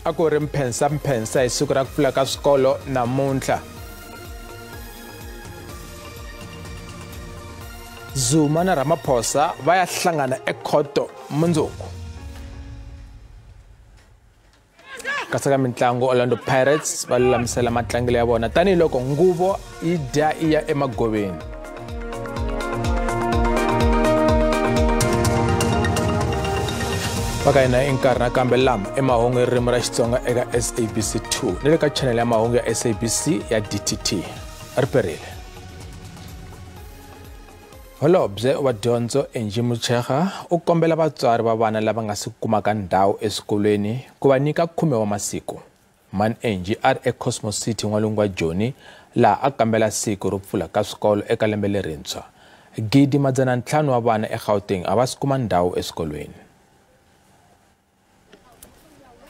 A ku ri mphensamphensa hi siku ra ku pfula ka swikolo namuntlha. Zuma na Ramaphosa va ya hlangana ekhoto mundzuku. Kasi ka mitlangu, Orlando Pirates va lulamisela matlangelo ya vona tanihiloko nguvo yi dya yi ya emagoveni. Va ka hina i nkarhi nakambe lama i mahungu hi ririmi ra Xitsonga eka SABC 2 ni le ka channel ya mahungu ya SABC ya DTT. Ri perile. Holobye wa dyondzo Angie Motshekga u kombela vatswari va vana lava nga si kumaka ndhawu eswikolweni ku va nyika 10 wa masiku. Man Angie a ri eCosmo City n'walungu wa Joni laha a kambela siku ro pfula ka swikolo eka lembe lerintshwa. 500 wa vana eGauteng a va si kuma ndhawu eswikolweni.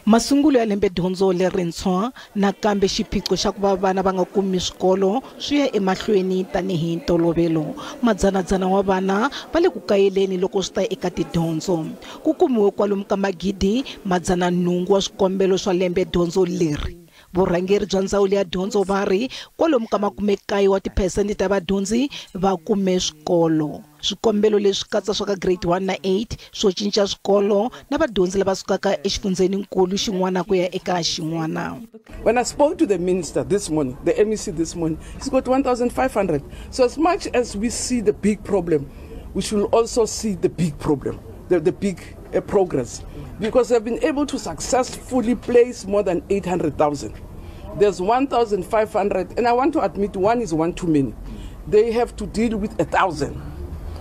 Masungulo ya lembe dyondzo lerintshwa nakambe xiphiqo xa ku va vana va nga kumi swikolo swi ya emahlweni tanihi ntolovelo. Madzanadzana wa vana va le ku kayeleni loko swi ta eka tidyondzo. Ku kumiwe kwalomu ka 800 wa swikombelo swa lembe dyondzo leri. Vurhangeri bya ndzawulo ya dyondzo va ri kwalomu ka 90 wa tiphesente ta vadyondzi va kume swikolo. Swikombelo leswi katsa swa ka grade 1 na 8 swo cinca swikolo na vadyondzi lava sukaka exifundzeninkulu xin'wana ku ya eka xin'wana. When I spoke to the minister this morning, the MEC this morning, he's got 1,500. So as much as we see the big problem, we should also see the big problem, the big progress, because they've been able to successfully place more than 800,000. There's 1,500, and I want to admit one is one too many. They have to deal with 1,000.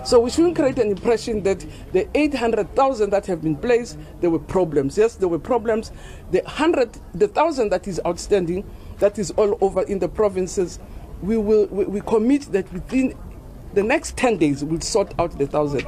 So we shouldn't create an impression that the 800,000 that have been placed, there were problems. Yes, there were problems. The 1,000 that is outstanding, that is all over in the provinces, we commit that within the next 10 days we'll sort out the 1,000.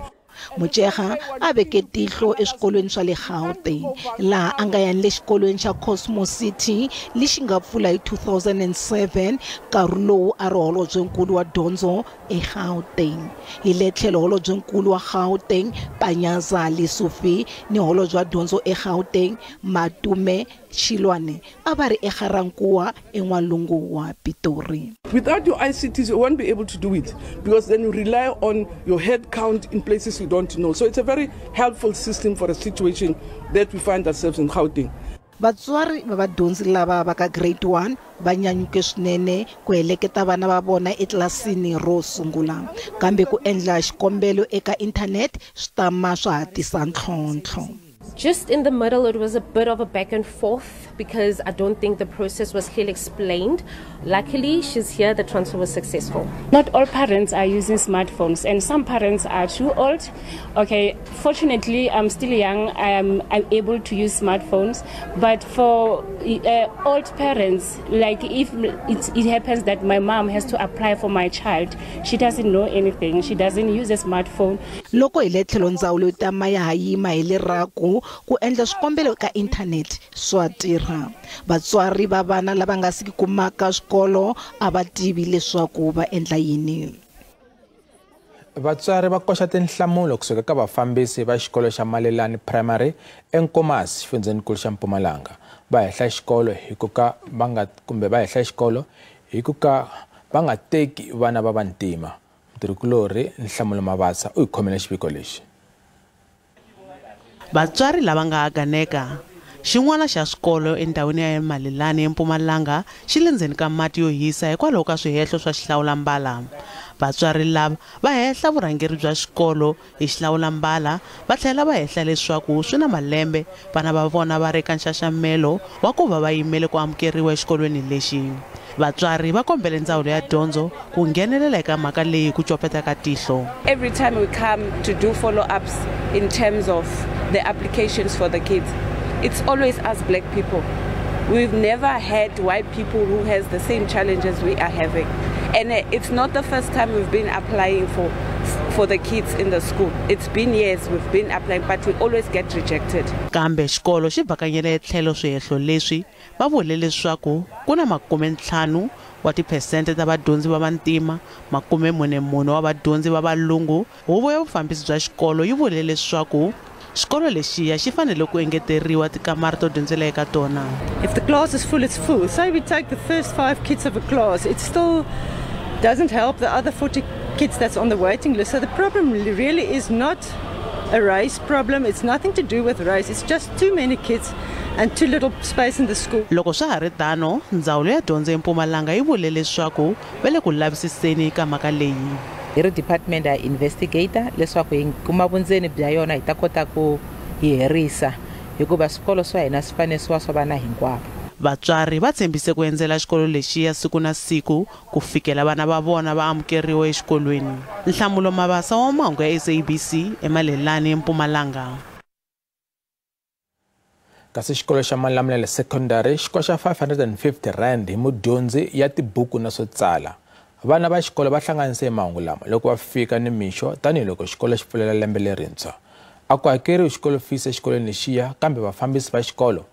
Motshekga a veke tihlo eswikolweni swa le Gauteng laha a nga ya ni le xikolweni xa Cosmo City lexi nga pfula hi 2007 nkarhi lowu a ri holobyenkulu wa dyondzo eGauteng. Hi le tlhelo holobyenkulu wa Gauteng Panyaza Lesufi ni holobye wa dyondzo eGauteng Matume Chilwane a va ri eGarankuwa en'walungu wa Pitori. Without your ICTs, you won't be able to do it because then you rely on your head count in places you don't know. So it's a very helpful system for a situation that we find ourselves in Gauteng. Vatswari va vadyondzi lava va ka grade 1 va nyanyuke swinene ku heleketa vana va vona etlilasini ro sungula, kambe ku endla xikombelo eka internet swi tama swa ha tisa ntlhontlho. Just in the middle, it was a bit of a back and forth because I don't think the process was clearly explained. Luckily, she's here. The transfer was successful. Not all parents are using smartphones, and some parents are too old. Okay, fortunately, I'm still young. I'm able to use smartphones. But for old parents, like if it happens that my mom has to apply for my child, she doesn't know anything. She doesn't use a smartphone. Loko hi le tlhelo ndzawulo yi tama ya ha yima hi le raku ku endla swikombelo ka internet swa tirha. Vatswari va vana lava nga siki kumaka swikolo a va tivi leswaku va endla yini. Vatswari va koxa tinhlamulo kusuka ka vafambisi va xikolo xa Malelani Primary eNkomasi xifundzeninkulu xa Mpumalanga. Va hehla xikolo hi ku ka va nga kumbe va hehla xikolo hi ku ka va nga teki vana va vantima. Mutirhikulorhi Nhlamulo Mabasa u hi khomele xiviko lexi. Vatswari lava nga aganeka xin'wana xa swikolo endhawini ya Malelani eMpumalanga xi le ndzeni ka mati yo hisa hikwalaho ka swihehlo swa xihlawulambala. Vatswari lava va hehla vurhangeri bya xikolo hi xihlawulambala va tlhela va hehla leswaku swi na malembe vana va vona va ri ka nxaxamelo wa ku va va yimele ku amukeriwa exikolweni lexi. Vatswari va kombele ndzawulo ya dyondzo ku nghenelela eka mhaka leyi ku copeta ka tihlo. Every time we come to do follow-ups in terms of the applications for the kids, it's always us black people. We've never had white people who has the same challenges we are having. And it's not the first time we've been applying for the kids in the school. It's been years we've been applying, but we always get rejected. Kambe xikolo xi bakanyele tlhelo swihehlo leswi va vule leswaku ku na 50 wa tiphesente ta vadyondzi va vantima, 44 wa vadyondzi va valungu. Huvo ya vufambisi bya xikolo yi vule leswaku Xikolo lexiya xi fanele ku engeteriwa tikamara to dyondzela eka tona. If the class is full, it's full. Say we take the first 5 kids of a class, it still doesn't help the other 40 kids that's on the waiting list. So the problem really is not a race problem. It's nothing to do with race. It's just too many kids and too little space in the school. Loko swa ha ri tano, ndzawulo ya dyondzo eMpumalanga yi vule leswaku va le ku lavisiseni ka mhaka leyi. Hi ri department ya investigator leswaku hi kuma vundzeni bya yona hi ta kota ku yi herisa, hikuva swikolo swa hina swi fanele swi va swa vana hinkwavo. Vatswari va tshembise ku endzela xikolo lexiya siku na siku ku fikela vana va vona va amukeriwa exikolweni. Nhlamulo Mabasa wa mahungu ya SABC eMalelani, eMpumalanga. Kasi xikolo xa Malamulele Secondary xi koxa 550 rand hi mudyondzi ya tibuku na swo tsala. Vana va xikolo va hlanganise mahungu lama loko va fika nimixo tanihiloko xikolo xi pfulela lembe lerintshwa. A ku hakeriwi xikolo fees exikolweni lexiya, kambe vafambisi va xikolo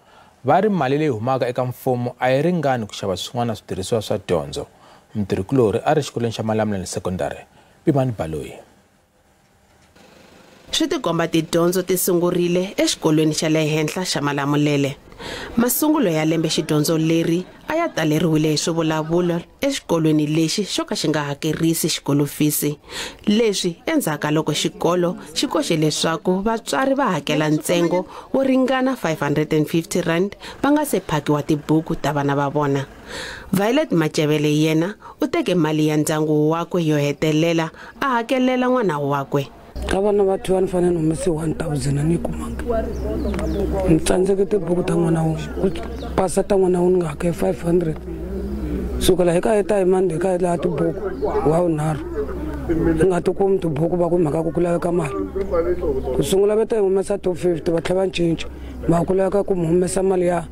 va ri mali leyi humaka eka mfumo a yi ringani ku xava swin'wana switirhisiwa swa dyondzo. Mutirhikulorhi a ri xikolweni xa Malamulele Secondary, Pimani Baloyi. Swi tikomba tidyondzo ti sungurile exikolweni xa le henhla xa Malamulele. Masungulo ya lembe xidyondzo leri a ya taleriwile hi swivulavulo exikolweni lexi xo ka xi nga hakerisi xikolofisi. Leswi endzhaku ka loko xikolo xi koxe leswaku vatswari va hakela ntsengo wo ringana 550 rand va nga se phakiwa tibuku ta vana va vona. Violet Machevele yena u teke mali ya ndyangu wakwe yo hetelela a hakelela n'wana wakwe. Ka vana va 2 ni fanele ni humese 1000 a ni yi kumanga. Ni tsandzeke tibuku ta n'wana wun'we, ku pasa ta n'wana wun'we ni nga hakeli 500. Sukela hi ka heta hi Monday ka laha tibuku wa vunharhu ni nga ti kumi tibuku va ku mhaka ku laveka mali. Ku sungula va ta yi humesa 250 va tlhela va cinca, va ku laveka ku mi humesa mali ya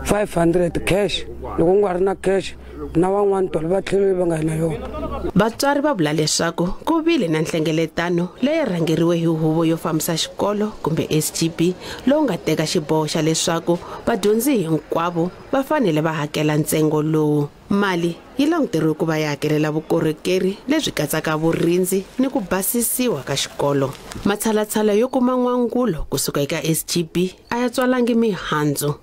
500 cash. Loko u nga ri na cash na van'wana tolo va tlhele va nga na yona. Vatswari va vula leswaku ku vile na nhlengeletano leyi rhangeriwe hi huvo yo fambisa xikolo kumbe SGB lowu nga teka xiboho xa leswaku vadyondzi hinkwavo va fanele va hakela ntsengo lowu. Mali yi languteriwe ku va yi hakelela vukorhokeri lebyi katsaka vurindzi ni ku basisiwa ka xikolo. Matshalatshala yo kuma n'wangulo kusuka eka SGB a ya tswalangi mihandzu.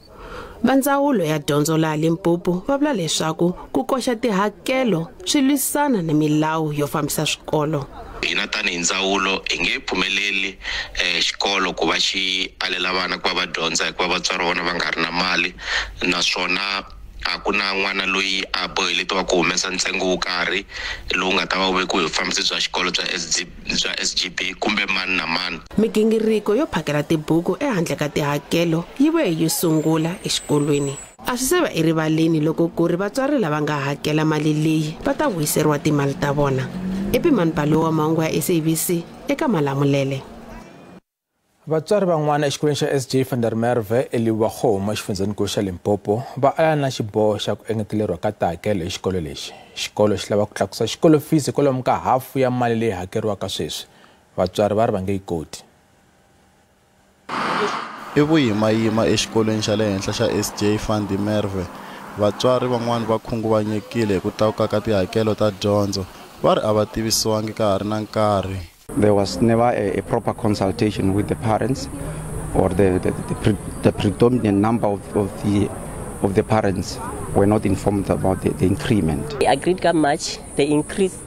Va ndzawulo ya dyondzo laha Limpopo va vula leswaku ku koxa tihakelo swi lwisana na milawu yo fambisa swikolo. Hina tanihi ndzawulo hi nge pfumeleli xikolo ku va xi alela vana ku va va dyondza hikuva vatswari va vona va nga ri na mali, naswona a ku na n'wana loyi a boheletiwa ku humesa ntsengo wo karhi lowu nga ta va wu vekiwe hi vufambisi bya xikolo bya SGB kumbe mani na mani. Migingiriko yo phakela tibuku ehandle ka tihakelo yi vuye yi sungula exikolweni. A swi se va erivaleni loko ku ri vatswari lava nga hakela mali leyi va ta vuyiseriwa timali ta vona. Epimani Baloyi wa mahungu ya SABC eka Malamulele. Vatswari van'wana exikolweni xa SJ van der Merwe eLiwakgomo exifundzhenikulu xa Limpopo va ala na xiboho xa ku engeteleriwa ka tihakelo hi xikolo lexi. Xikolo xi lava ku tlakusa xikolo fees kwalomu ka hafu ya mali leyi hakeriwaka sweswi. Vatswari va ri va nge yi koti. I vuyimayima exikolweni xa le henhla xa SJ van der Merwe. Vatswari van'wana va khunguvanyekile hi ku tlakuka ka tihakelo ta dyondzo, va ri a va tivisiwangi ka ha ri na nkarhi. There was never a proper consultation with the parents or the predominant number of the parents were not informed about the increment. We agreed that much, they increased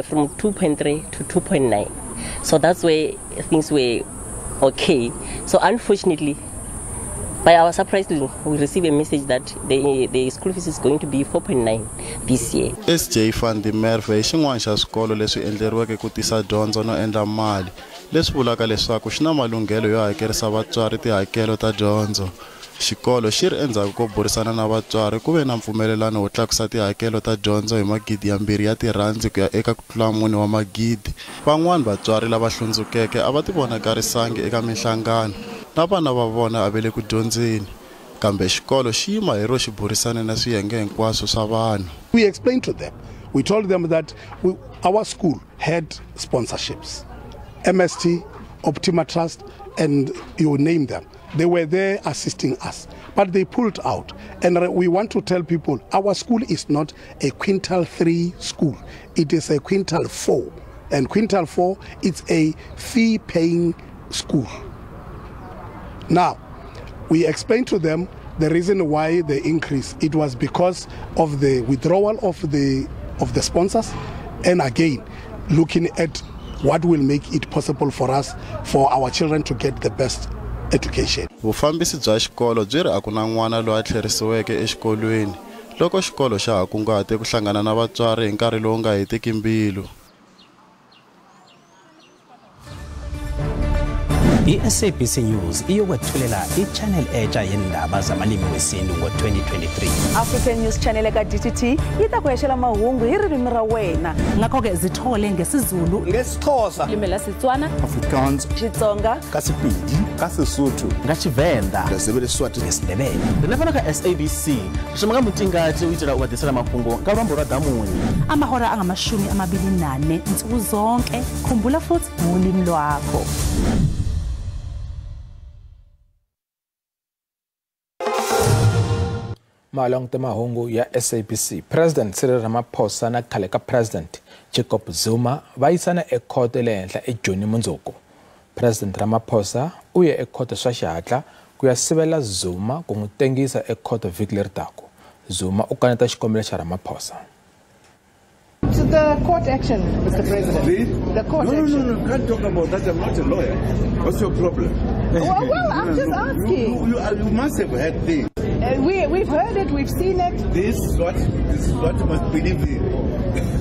from 2.3 to 2.9. So that's where things were okay. So unfortunately, by our surprise, we received a message that the school fees is going to be 4.9 this year. SJ van der Merwe i xin'wana xa swikolo leswi endleriweke ku tisa dyondzo no endla mali, leswi vulaka leswaku xi na malunghelo yo hakerisa vatswari tihakelo ta dyondzo. Xikolo xi ri endzhaku ko burisana na vatswari ku ve na mpfumelelano wo tlakusa tihakelo ta dyondzo hi 2,000 ya tirhandzi ku ya eka ku tlula 4 wa magidi. Van'wana vatswari lava hlundzukeke a va tivonakarisangi eka minhlangano na vana va vona a va le ku dyondzeni, kambe xikolo xi yima hi ro xi burisana na swiyenge hinkwaswo swa vanhu. We explained to them. We told them that our school had sponsorships, MST, Optima Trust, and you name them. They were there assisting us, but they pulled out. And we want to tell people our school is not a quintile 3 school. It is a quintile 4. And quintile 4, it's a fee-paying school. Now, we explained to them the reason why the increase. It was because of the withdrawal of the sponsors, and again, looking at what will make it possible for us, for our children to get the best education. Vufambisi bya xikolo byi ri a ku na n'wana loyi a tlherisiweke exikolweni loko xikolo xa ha kunguhate ku hlangana na vatswari hi nkarhi lowu nga hetiki mbilu. I-SABC News iyokwethulela i-channel etsha yendaba zamalimi wesintu ngo-2023. African News Channel eka DTT yi ta ku hexela mahungu hi ririmi ra wena. Ngakho-ke zithole ngesiZulu, ngesiXhosa, limi la Setswana, Afrikaans, Xitsonga, ka Sepedi, ka Sesotho, nga Tshivenda, ngesiBeleswati, ngesiNdebele. Rine fana ka SABC ri shuma nga mutingati u itela u vha ḓisela mafhungo nga luambo lwa ḓamuni. Amahora angama-24 nsuku zonke. Khumbula futhi ngolimi lwakho. Malong mahungu ya SABC. President Cyril Ramaphosa na khale ka President Jacob Zuma va yisana ekhoto le henhla eJoni mundzuku. President Ramaphosa u ye ekhoto swa xihatla ku ya sivela Zuma ku n'wi tengisa ekhoto vhiki leri taka. Zuma u kaneta xikombelo xa Ramaphosa. To the court action, Mr. President. The court action. No, can't talk about that. I'm not a lawyer. What's your problem? Well, I'm just asking. You must have heard things. We've heard it, we've seen it. This is what you must believe in.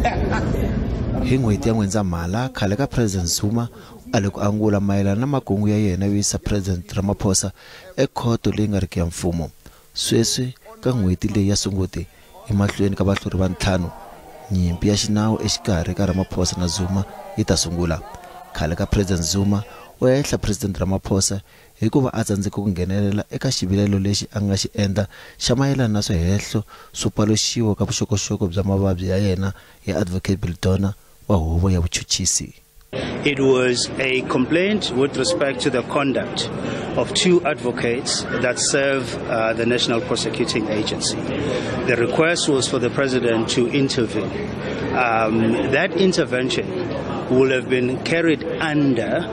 Hi n'hweti ya N'wendzamhala, khale ka President Zuma a le ku angula mayelana na makungu ya yena yo yisa President Ramaphosa ekhoto leyi nga riki ya mfumo. Sweswi ka n'hweti leyi ya Sunguti emahlweni ka vahluri va ntlhanu, nyimpi ya xinawu exikarhi ka Ramaphosa na Zuma yi ta sungula. Khale ka President Zuma u hehla President Ramaphosa hikuva a tsandzeke ku nghenelela eka xivilelo lexi a nga xi endla xa mayelana na swihehlo swo paluxiwa ka vuxokoxoko bya mavabyi ya yena ya Advocate Bill Donner wa huvo ya vuchuchisi. It was a complaint with respect to the conduct of two advocates that serve the National Prosecuting Agency. The request was for the president to intervene. That intervention will have been carried under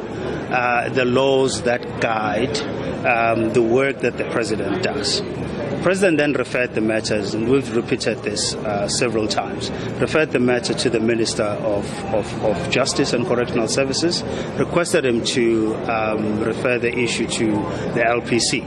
the laws that guide the work that the president does. The president then referred the matters, and we've repeated this several times, referred the matter to the Minister of Justice and Correctional Services, requested him to refer the issue to the LPC.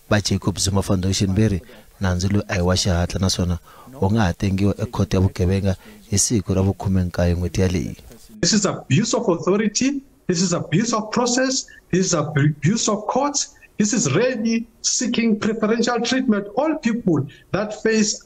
Va Jacob Zuma Foundation veri nandzu lowu a hi wa xihatla naswona wu nga ha tengiwa ekhoto ya vugevenga hi siku ra vu-19 n'hweti yaleyi. This is abuse of authority. This is abuse of process. This is abuse of courts. This is really seeking preferential treatment. All people that face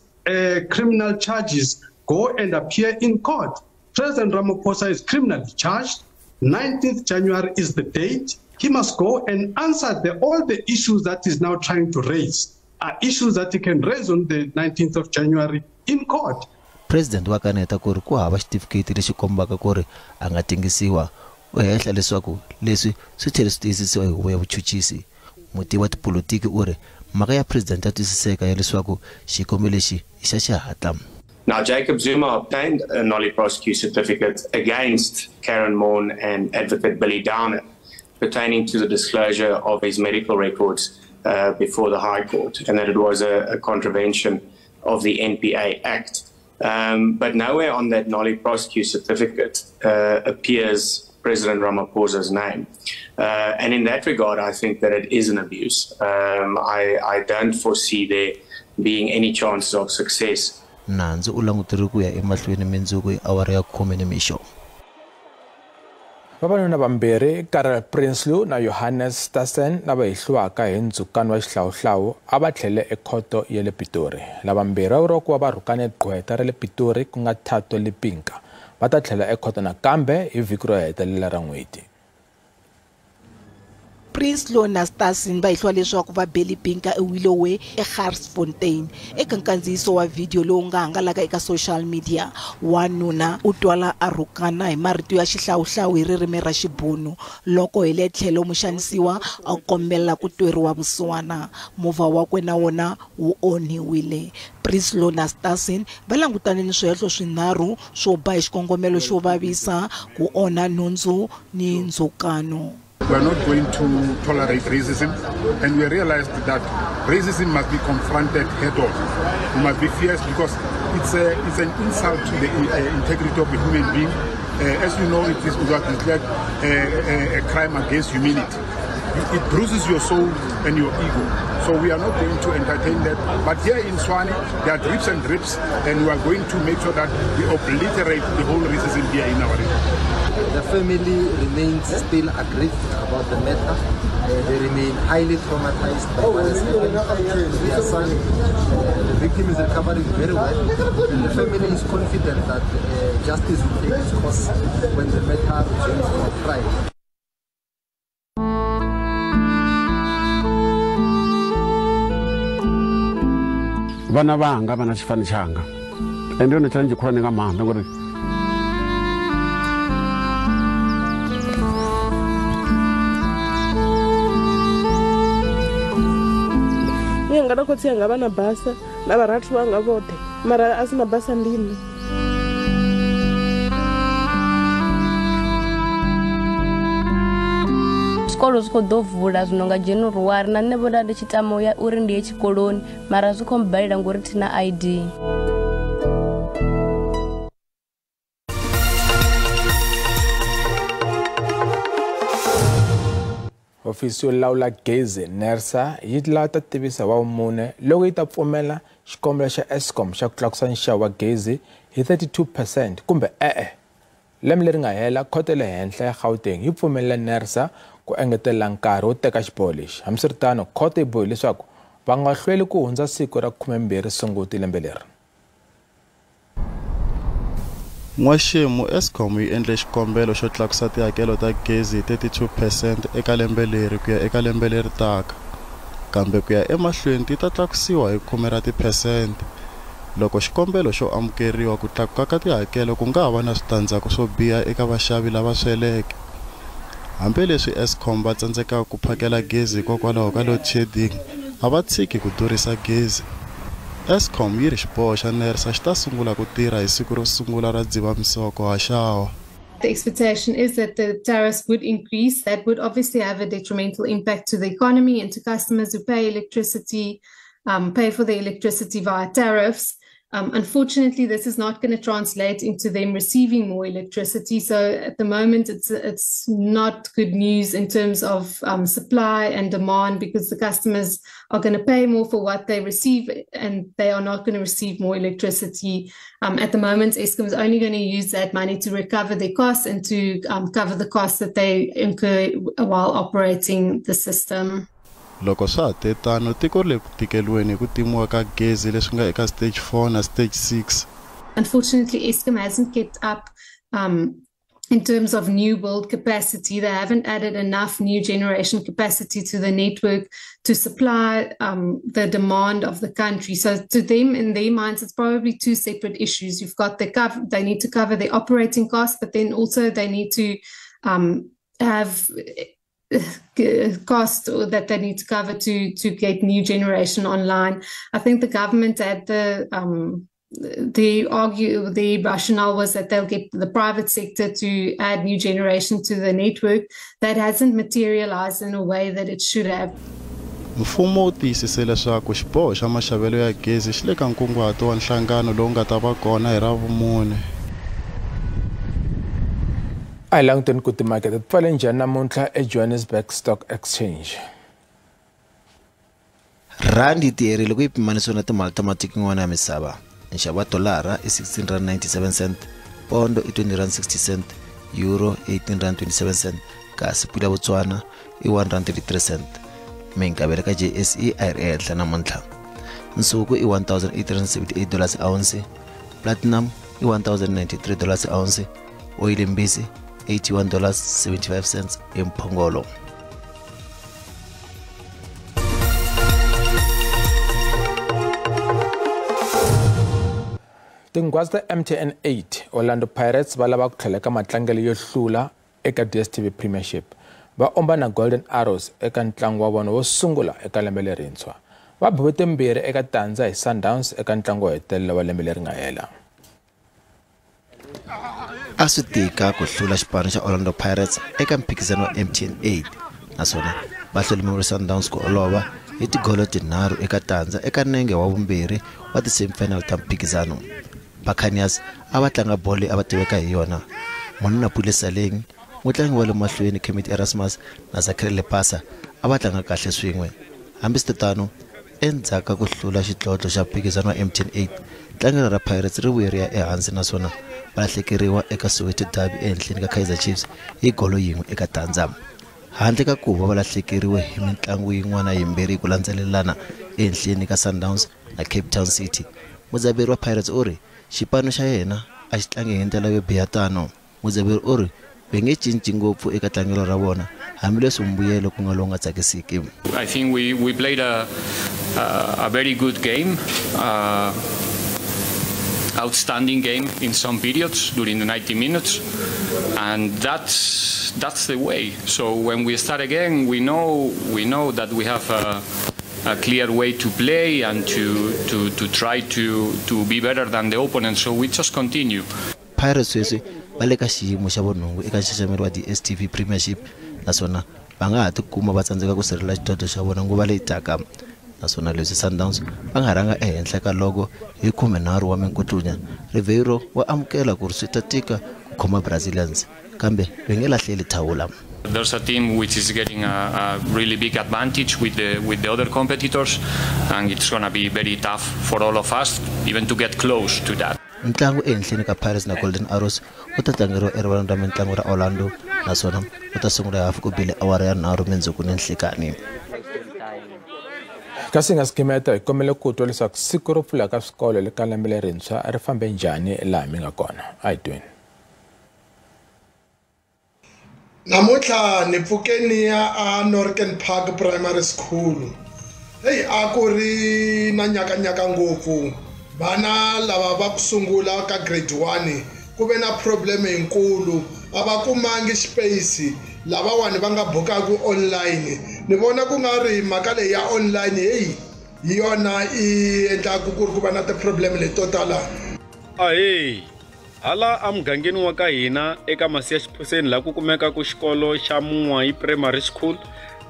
criminal charges go and appear in court. President Ramaphosa is criminally charged. 19th January is the date. He must go and answer all the issues that he's now trying to raise are issues that he can raise on the 19th of January in court. President wa kaneta ku ri ku hava xitifiketi lexi kombaka ku ri a nga tengisiwa. U hehla leswaku leswi swi tlhele swi tiyisisiwa hi huvo ya vuchuchisi. Mutivi wa tipolitiki u ri mhaka ya president ya twisiseka ya leswaku xikombelo lexi i xa xihatla. Now, Jacob Zuma obtained a nolle prosequi certificate against Karen Maughan and Advocate Billy Downer pertaining to the disclosure of his medical records before the High Court, and that it was a contravention of the NPA Act. But nowhere on that nolle prosequi certificate appears President Ramaphosa's name. And in that regard, I think that it is an abuse. I don't foresee there being any chances of success. Nandzu u languteriwe ku ya emahlweni mundzuku hi awara ya 10 nimixo. Vavanuna vambirhi, Karel Prinsloo na Johannes Stassen, lava hehliwaka hi ndzhukano wa xihlawuhlawu a va tlhele ekhoto ya le Pitori. Lavambirhi va vuriwa ku va va rhukane gqweta ra le Pitori ku nga Thato Lepinka. Va ta tlhela ekhoto nakambe hi vhiki ro hetelela ra n'hweti. Prinsloo na Stassen va hehliwa leswaku va be Lepinka eWilloway eGarsfontein. Eka nkandziyiso wa vhidiyo lowu nga hangalaka eka social media, wanuna u twala a rhukana hi marito ya xihlawuhlawu hi ririmi ra Xibunu loko hi le tlhelo muxanisiwa a kombela ku tweriwa vusiwana. Movha wakwe na wona wu onhiwile. Prinsloo na Stassen va langutane ni swihehlo swinharhu swo ba hi xikongomelo xo vavisa, ku onha nhundzu ni ndzhukano. We are not going to tolerate racism, and we realized that racism must be confronted head on. We must be fierce because it's an insult to the integrity of a human being. As you know, it was declared a crime against humanity. It bruises your soul and your ego. So we are not going to entertain that. But here in Tshwane, there are drips and drips, and we are going to make sure that we obliterate the whole racism here in our region. The family remains still aggrieved about the matter. They remain highly traumatized by what has happened to their son. The victim is recovering very well, and the family is confident that justice will take its course when the matter resumes for trial. Vana vanga vana xifani xanga ende yona challenge khulwane nga maanḓa ngori nga na khotsi anga vha na basa na vharathu vhanga vhoṱhe mara a si na basa ndi nṋe. Zwikolo zwi khou ḓo vula zwino nga January na nṋe vho nda ndi tshi tama uya uri ndi ye tshikoloni mara zwi khou mbalela ngori thina ID. Hofisi yo lawula gezi NERSA yi lava ta tivisa wa vumune loko yi ta pfumela xikombelo xa Eskom xa ku tlakusa nxavo wa gezi hi 32% kumbe e-e. Lembe leri nga hela, khoto ya le henhla ya Gauteng yi pfumelela NERSA ku engetela nkarhi wo teka xiboho lexi. Hambiswiritano, khoto yi bohe leswaku va nga hlweli ku hundza siku ra 12 Sunguti lembe leri. N'waxemu Eskom yi endle xikombelo xo tlakusa tihakelo ta gezi hi 32% eka lembe leri ku ya eka lembe leri taka, kambe ku ya emahlweni ti ta tlakusiwa hi 10 ra tiphesente. Loko xikombelo xo amukeriwa, ku tlakuka ka tihakelo ku nga ha va na switandzhaku swo biha eka vaxavi lava sweleke. Hambileswi Eskom va tsandzekaka ku phakela gezi hikokwalaho ka load shedding, a va tshiki ku durhisa gezi. Eskom yi ri xiboho xa NERSA xi ta sungula ku tirha hi siku ro sungula ra Dzivamisoko haxawa. The expectation is that the tariffs would increase. That would obviously have a detrimental impact to the economy and to customers who pay electricity, pay for the electricity via tariffs. Unfortunately, this is not going to translate into them receiving more electricity. So at the moment, it's not good news in terms of supply and demand, because the customers are going to pay more for what they receive and they are not going to receive more electricity. At the moment, Eskom is only going to use that money to recover their costs and to cover the costs that they incur while operating the system. Loko swa ha te tano, tiko ri le ku tikeriweni hi ku timiwa ka gezi leswi nga eka stage 4 na stage 6. Unfortunately, Eskom hasn't kept up in terms of new build capacity. They haven't added enough new generation capacity to the network to supply the demand of the country. So to them, in their minds, it's probably two separate issues. You've got the they need to cover the operating costs, but then also they need to have cost that they need to cover to get new generation online. I think the government had the rationale was that they'll get the private sector to add new generation to the network. That hasn't materialized in a way that it should have. Mfumo wu tiyisise leswaku xiboho xa maxavelo ya gezi xi le ka nkunguhato wa nhlangano lowu nga ta va kona hi Ravumune. A hi languteni ku timakete ti pfale njhani namuntlha eJohannesburg Stock Exchange. Randi yi tiherile ku yi pimanisiwa na timali ta matiko yin'wana ya misava. Nxavo wa dolara i R16.97, pondo i R20.60, euro R18.27, kasi pula Botswana i R1.33. Minkavelo ka JSE a yi ri ehenhla namuntlha. Nsuku i $1,878 ounce, platinum i $1,093 ounce, oyili mbisi $81.75 emphongolo. Tinghwazi ta MTN 8 Orlando Pirates va lava ku tlhela ka matlangelo yo hlula eka DStv Premiership. Va omba na Golden Arrows eka ntlangu wa vona wo sungula eka lembe lerintshwa. Va biwe 2 eka tandza hi Sundowns eka ntlangu wo hetelela wa lembe leri nga hela. A swi tika ku hlula xipano xa Orlando Pirates eka mphikizano wa MTN 8 naswona va hlule Mamelodi Sundowns ku olova hi tigolo 3-0 eka nenge wa vumbirhi wa ti-semifinal ta mphikizano. Buccaneers a va tlanga bolo leyi a va tiveka hi yona. Monnapule Saleng, mutlangi wa le mahlweni Kermit Erasmus na Zachary Lepasa a va tlanga kahle swin'we. Hambiswiritano, endzhaku ka ku hlula xidlodlo xa mphikizano wa MTN 8, tlangelo ra Pirates ri vuye ri ya ehansi naswona va lahlekeriwa eka Soweto Derby ehenhleni ka Kaizer Chiefs hi golo 1-0. Handle ka ku va va lahlekeriwe hi mintlangu yin'wana yimbirhi hi ku landzelelana ehenhleni ka Sundowns na Cape Town City, mudzaberi wa Pirates u ri xipano xa yena a xi tlangi hi ndlela yo biha tano. Mudzaberi u ri va nge cinci ngopfu eka tlangelo ra vona hambileswi mbuyelo ku nga lowu nga tsakisiki. I think we played a very good game. Outstanding game in some periods during the 90 minutes, and that's the way. So when we start again, we know that we have a clear way to play and to try to be better than the opponent. So we just continue. Pirates sweswi va le ka xiyimo xa vunhungu eka nxaxamelo wa DStv Premiership naswona va nga ha tikuma va tsandzeka ku sirhelela xidlodlo xa vona nguva leyi taka. Naswona leswi Sundowns va nga rhanga ehenhla ka logo hi 13 wa minkutlunya, Ribeiro wa amukela ku ri swi ta tika ku khoma Brazilians kambe va nge lahleli thawula. There's a team which is getting a really big advantage with the other competitors, and it's going to be very tough for all of us even to get close to that. Ntlangu ehenhleni ka Pirates na Golden Arrows wu ta tlangeriwa erivaleni ra mintlangu ra Orlando naswona wu ta sungula hi hafu ku bile awara ya 3 mundzuku ni nhlikani. Kasi nga sigimeta hi kombela ku twa leswaku siku ro pfula ka swikolo le ka lembe lerintshwa ri fambe njhani laha mi nga kona. A hi tweni. Namuntlha ni pfuke ni ya a Northern Park Primary School. Hey, a ku ri na nyakanyaka ngopfu. Vana lava va ku sungula ka grade 1 ku ve na problem yinkulu, a va kumangi space. Lavawani va nga bukaku online, ni vona ku nga ri mhaka leyi ya online heyi hi yona i endlaku ku ri ku va na ti-problem leto tala. Ahee, hala emugangeni wa ka hina eka Masiya Xiphoseni laha ku kumekaka xikolo xa Mun'wayi Primary School,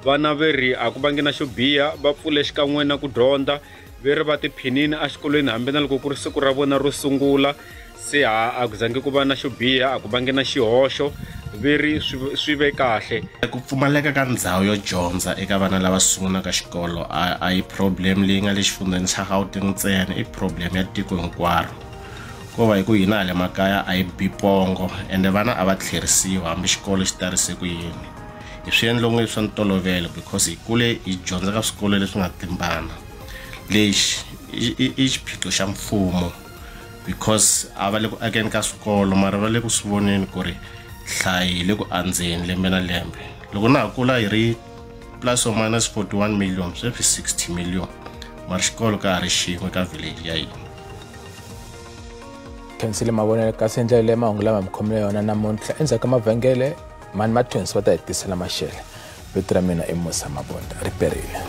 vana ve ri a ku vangi na xo biha, va pfule xikan'we na ku dyondza, ve ri va tiphinini exikolweni hambi na loko ku ri siku ra vona ro sungula. Se a ku zangi ku va na xo biha, a ku vangi na xihoxo, ve ri swi ve kahle. Ku pfumaleka ka ndhawu yo dyondza eka vana lava sungulaka xikolo a yi problem leyi nga le xifundzheni xa Gauteng ntsena, i problem ya tiko hinkwaro. Ko va hi ku hina hala makaya a yi bi pongo ende vana a va tlherisiwa hambi xikolo xi tarise ku yini. Hi swi endla onge swa ntolovelo because hi kule hi dyondza ka swikolo leswi nga timbana. Lexi i xiphiqo xa mfumo because a va le ku akeni ka swikolo mara va le ku swi voneni ku ri nhlayo le ku andzeni lembe na lembe. Loko na ha kula hi ri plus or minus 41 million, sweswi 60 million, mara xikolo ka ha ri xin'we ka village ya hina. Khensile mavonelo kasi ndlela leyi mahungu lama mi khomile yona namuntlha endzhaku ka mavhengele mani ma twins va ta hi tisela maxele. Vito ra mina i Musa Mabunda, ri perile.